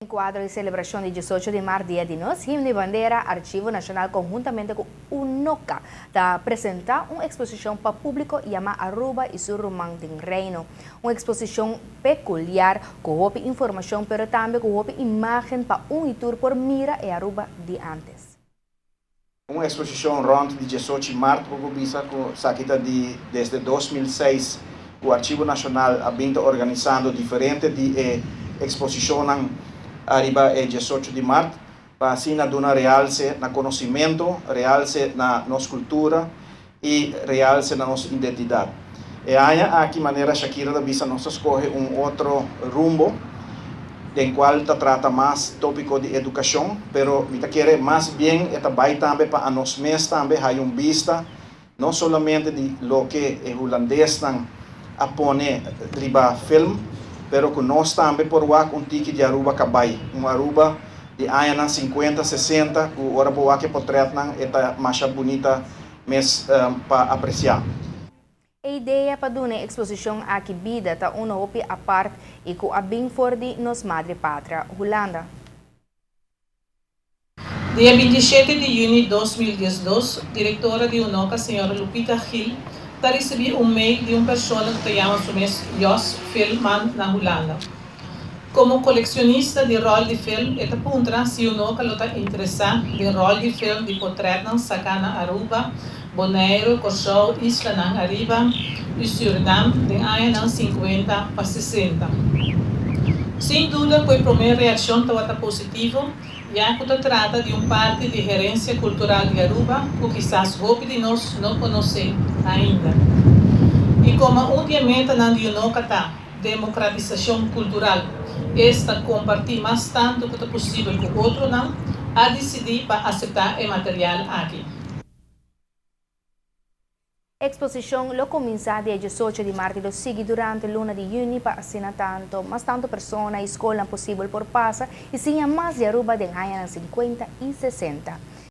Den cuadro di celebracion di 18 di maart, Dia di Nos Himno y Bandera, Archivo Nacional conhuntamente cu UNOCA ta presenta un exposicion pa publico yama Aruba y su ruman den Reino. Un exposicion peculiar cu hopi informacion, pero tambe cu hopi imagen pa un y tur por mira e Aruba di antes. Un exposicion rond di 18 di maart, cu bisa cu esaki ta di desde 2006 cu Archivo Nacional a bin organisando diferente di exposicion ariba e 18 di maart, pa asina duna realce na conocimento, realce na nos cultura y realce na nos identidad. E aña aki, manera Shakira a bisa, nos a scoge un otro rumbo, den cual ta trata mas topico di educacion, pero mi kier mas bien e bay tambe pa nos mes tambe haya un bista, no solamente di loke e hulandesnan a pone riba film, pero cu nos tambe por wak un tiki di Aruba cabay, un Aruba di aña 50, 60, cu ora bo wak e portretnan ta mas bunita mes pa aprecia. E idea pa duna e exposicion aki bida ta un hopi apart y cu a bin for di nos madre patria, Hulanda. Dia 27 di juni di 2012, directora di UNOCA, Sra. Lupita Gil, ta ricibi un mail di un persona cu ta yama su mes Jos Filman na Hulanda. Como coleccionista di rol di film, e ta puntra si UNOCA lo ta interesa den rol di film di portretnan saca na Aruba, Bonaire, Corsou, Islanan Ariba y Surinam den añanan 50 pa 60. Sin duda, e prome reaccion tabata positivo, ya cu ta trata di un parti di herencia cultural di Aruba, cu kisas hopi di nos no conoce ainda. Y como un di e metanan di UNOCA ta democratisacion cultural, esta comparti mas tanto cuanto posibel cu otronan, a dicidi pa acepta e material aki. Exposicion lo cuminsa dia 18 di maart y lo sigui durante luna di juni pa asina tanto, mas tanto persona y scol posibel por pasa y siña mas di Aruba den aña 50 y 60.